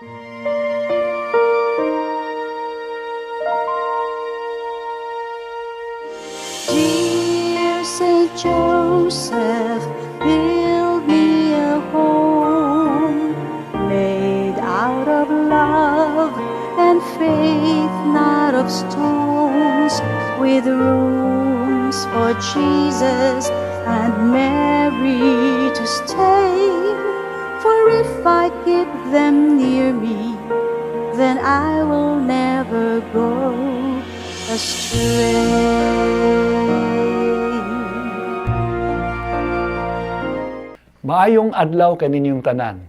Dear Saint Joseph, build me a home made out of love and faith, not of stones, with rooms for Jesus and Mary to stay. For if I keep them near me, then I will never go astray. Maayong adlaw kaninyong tanan.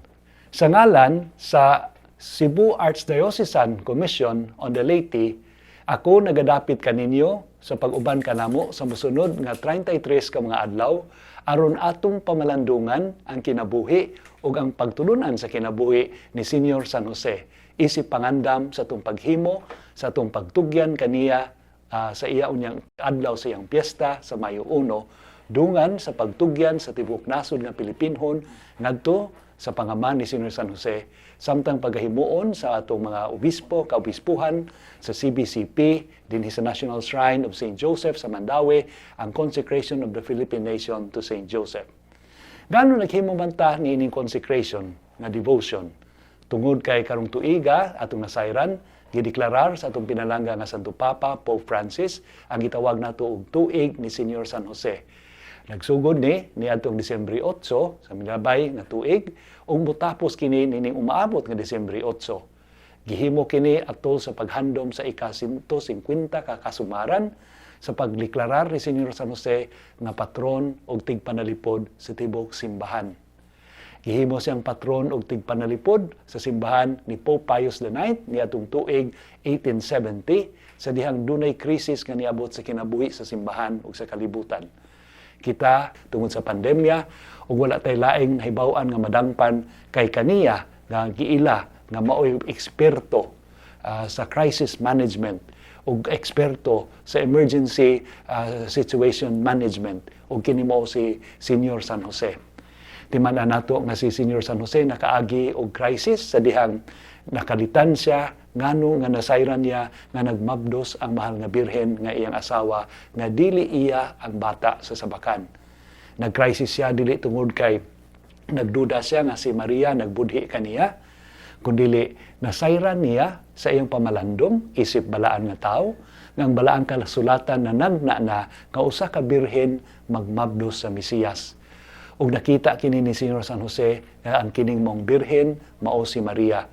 Sa ngalan sa Cebu Archdiocesan Commission on the Laity, ako nagadapit kaninyo sa pag-uban kanamo sa mosunod nga 33 ka mga adlaw aron atong pamalandungan ang kinabuhi ug ang pagtulunan sa kinabuhi ni Senior San Jose isip pangandam sa atong paghimo sa atong pagtugyan kaniya sa iya unyang adlaw sa iyang piyesta sa Mayo 1, dungan sa pagtugyan sa tibuok nasod nga Pilipinhon ngadto sa pangaman ni Senior San Jose, samtang pagahimuon sa atong mga obispo, kaobispuhan sa CBCP dinhi sa National Shrine of St. Joseph sa Mandaue ang consecration of the Philippine nation to St. Joseph. Ngano naghimo man ta niining consecration nga devotion? Tungod kay karong tuiga, atong nasayran, gideklarar sa atong pinalangga nga Santo Papa, Pope Francis, ang gitawag nato og Tuig ni Senior San Jose. Nagsugod ni niadtong Disyembre 8 sa milabay nga tuig ug motapos kini nining umaabot nga Disyembre 8. Gihimo kini atol sa paghandom sa ika-150 ka kasumaran sa pagdeklarar ni Senior San Jose nga patron og tigpanalipod sa tibuok simbahan. Gihimo siyang patron og tigpanalipod sa simbahan ni Pope Pius IX niadtong tuig 1870 sa dihang dunay krisis nga niabot sa kinabuhi sa simbahan ug sa kalibutan. Kita, tungod sa pandemya ug wala tay laing nahibaw-an nga madangpan kay kaniya nga giila nga maoy eksperto sa crisis management ug eksperto sa emergency situation management, ug kini mao si Senior San Jose. Timan-an nato nga si Senior San Jose nakaagi og crisis sa dihang nakalitan siya ngano nga nasayran niya nga nagmabdos ang mahal nga birhen nga iyang asawa nga dili iya ang bata sa sabakan. Nagcrisis siya dili tungod kay nagduda siya nga si Maria nagbudhi kaniya, kundili nasayran niya sa iyang pamalandong isip balaan nga tao nga ang balaang kasulatan na nagna na nga usa ka birhen magmabdos sa Mesiyas. Ug nakita kini ni Senyor San Jose nga ang kining maong birhen mao si Maria.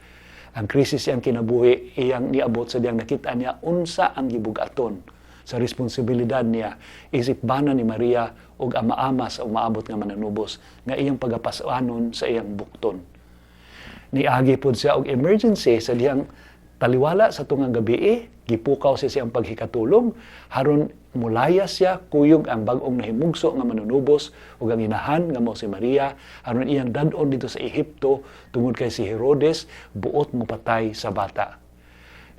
Ang krisis iyang kinabuhi iyang niabot sa diyang nakita niya unsa ang gibugaton sa responsibilidad niya isip bana ni Maria ug ama-ama sa umaabot nga mananubos nga iyang pagapasanon sa iyang bukton. Niagi pod siya og emergency sa diyang taliwala sa tungang gabi gipukaw siya siyang paghikatulog haron mulaya siya kuyog ang bag-ong nahimugso nga manunubos ug ang inahan nga mao si Maria aron iyang dad-on didto sa Ehipto tungod kay si Herodes buot mopatay sa bata.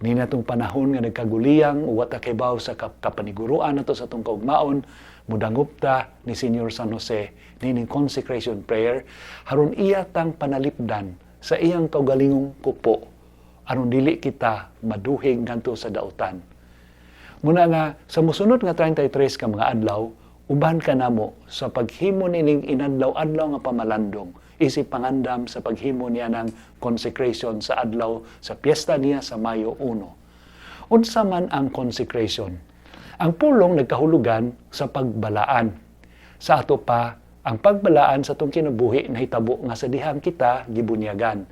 Ni natong panahon nga nagkaguliyang ug wa ta kahibaw sa kapaniguroan nato sa atong kaugmaon, mudangop ta ni Senior San Jose nining consecration prayer haron iya tang panalipdan sa iyang kaugalingong kupo aron dili kita maduhing ngadto sa dautan. Muna nga sa mosunod nga 33 ka mga adlaw, uban ka namo sa paghimo nining inadlaw-adlaw nga pamalandong isip pangandam sa paghimo niya ng consecration sa adlaw sa piyesta niya sa Mayo 1. Unsa man ang consecration? Ang pulong nagkahulugan sa pagbalaan. Sa ato pa, ang pagbalaan sa atong kinabuhi nahitabo nga sa dihang kita gibunyagan,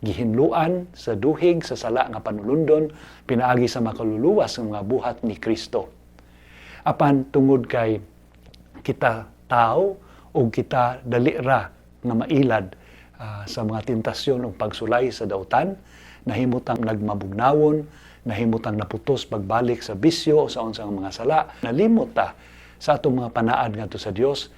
gihinluan sa duhig sa sala nga panulundon pinaagi sa makaluluwas nga mga buhat ni Kristo. Apan tungod kay kita tao o kita dali ra nga mailad sa mga tentasyon ug pagsulay sa dautan, nahimutang nagmabugnawon, nahimutang naputos pagbalik sa bisyo o sa unsang mga sala, nalimot ta sa atong mga panaad ngadto sa Dios.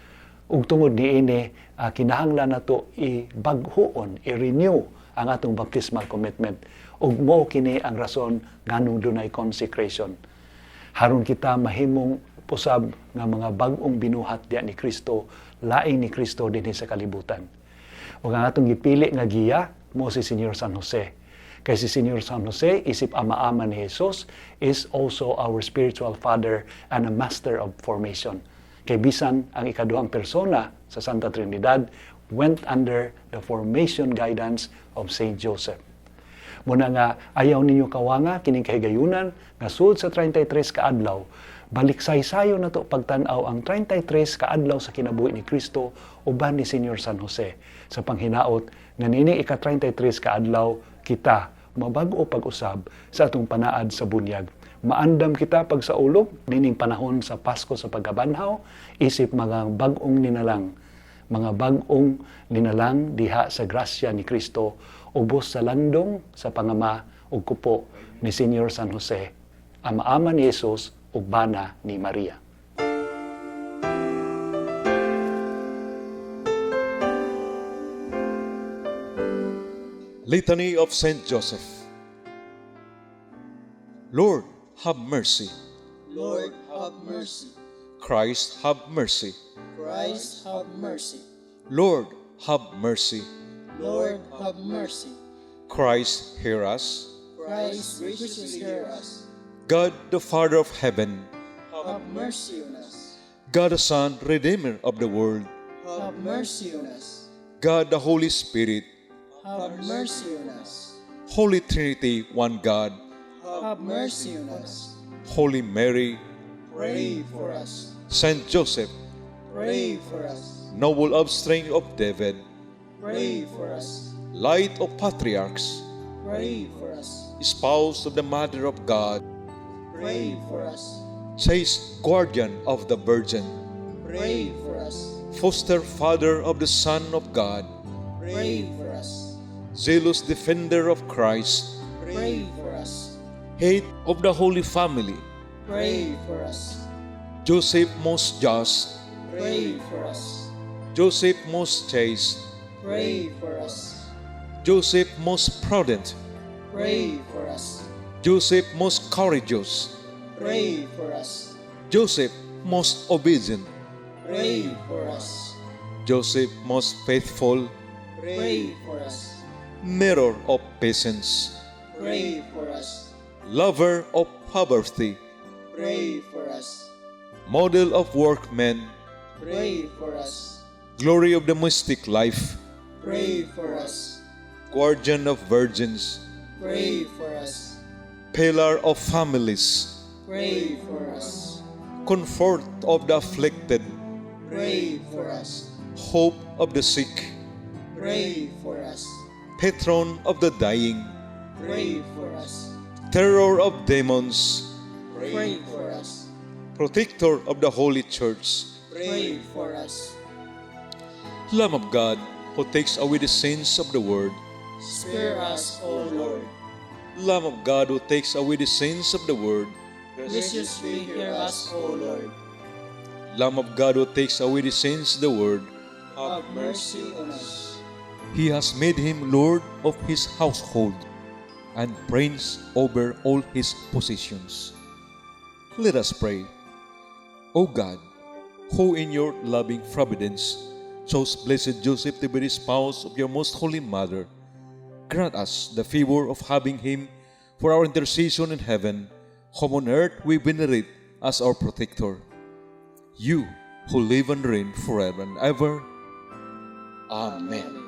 Ug tungod niini, kinahanglan nato ibaghuon, i-renew ang atong baptismal commitment. Ug mo kini ang rason nganong dunay consecration haron kita mahimong usab nga mga bag-ong binuhat diya ni Kristo, laing ni Kristo dinhi sa kalibutan. Ug ang atong gipili nga giya mao si Senyor San Jose. Kay si Senyor San Jose, isip ama-ama ni Jesus, is also our spiritual father and a master of formation. Kay bisan ang ikaduhang persona sa Santa Trinidad went under the formation guidance of Saint Joseph. Muna nga ayaw ninyo kawanga kining kahigayunan nga sud sa 33 ka adlaw, baliksaysayo nato pagtan-aw ang 33 ka adlaw sa kinabuhi ni Kristo uban ni Senyor San Jose sa panghinaot nga niini ika-33 ka adlaw kita mabag-o pag-usab sa atong panaad sa bunyag. Maandam kita pagsaulog nining panahon sa Pasko sa pagkabanhaw isip mga bag-ong ninalang, mga bag-ong ninalang diha sa grasya ni Kristo ubos sa landong sa pangama ug kupo ni Senyor San Jose, ama-ama ni Jesus ug bana ni Maria. Litany of Saint Joseph. Lord, have mercy. Lord, have mercy. Christ, have mercy. Christ, have mercy. Lord, have mercy. Lord, have mercy. Christ, hear us. Christ, graciously hear us. God, the Father of heaven, Have mercy on us. God the Son, Redeemer of the world, Have mercy on us. God the Holy Spirit, Have mercy on us. Holy Trinity, one God, Have mercy on us. Holy Mary, Pray for us. Saint Joseph, Pray for us. noble offspring of David, Pray for us. Light of patriarchs, Pray for us. Spouse of the Mother of God, Pray for us. Chaste guardian of the Virgin, Pray for us. Foster father of the Son of God, Pray for us. Zealous defender of Christ, Pray for us. Head of the Holy Family, Pray for us. Joseph most just, Pray for us. Joseph most chaste, Pray for us. Joseph most prudent, Pray for us. Joseph most courageous, Pray for us. Joseph most obedient, Pray for us. Joseph most faithful, Pray for us. Mirror of patience, Pray for us. Lover of poverty, Pray for us. Model of workmen, Pray for us. Glory of the mystic life, Pray for us. Guardian of virgins, Pray for us. Pillar of families, Pray for us. Comfort of the afflicted, Pray for us. Hope of the sick, Pray for us. Patron of the dying, Pray for us. Terror of demons, Pray for us. Protector of the Holy Church, Pray for us. Lamb of God, who takes away the sins of the world, Spare us, O Lord. Lamb of God, who takes away the sins of the world, Graciously hear us, O Lord. Lamb of God, who takes away the sins of the world, Have mercy on us. He has made him Lord of his household and prince over all his possessions. Let us pray. O God, who in your loving providence chose blessed Joseph to be the spouse of your most holy mother, grant us the favor of having him for our intercession in heaven, whom on earth we venerate as our protector. You who live and reign forever and ever. Amen.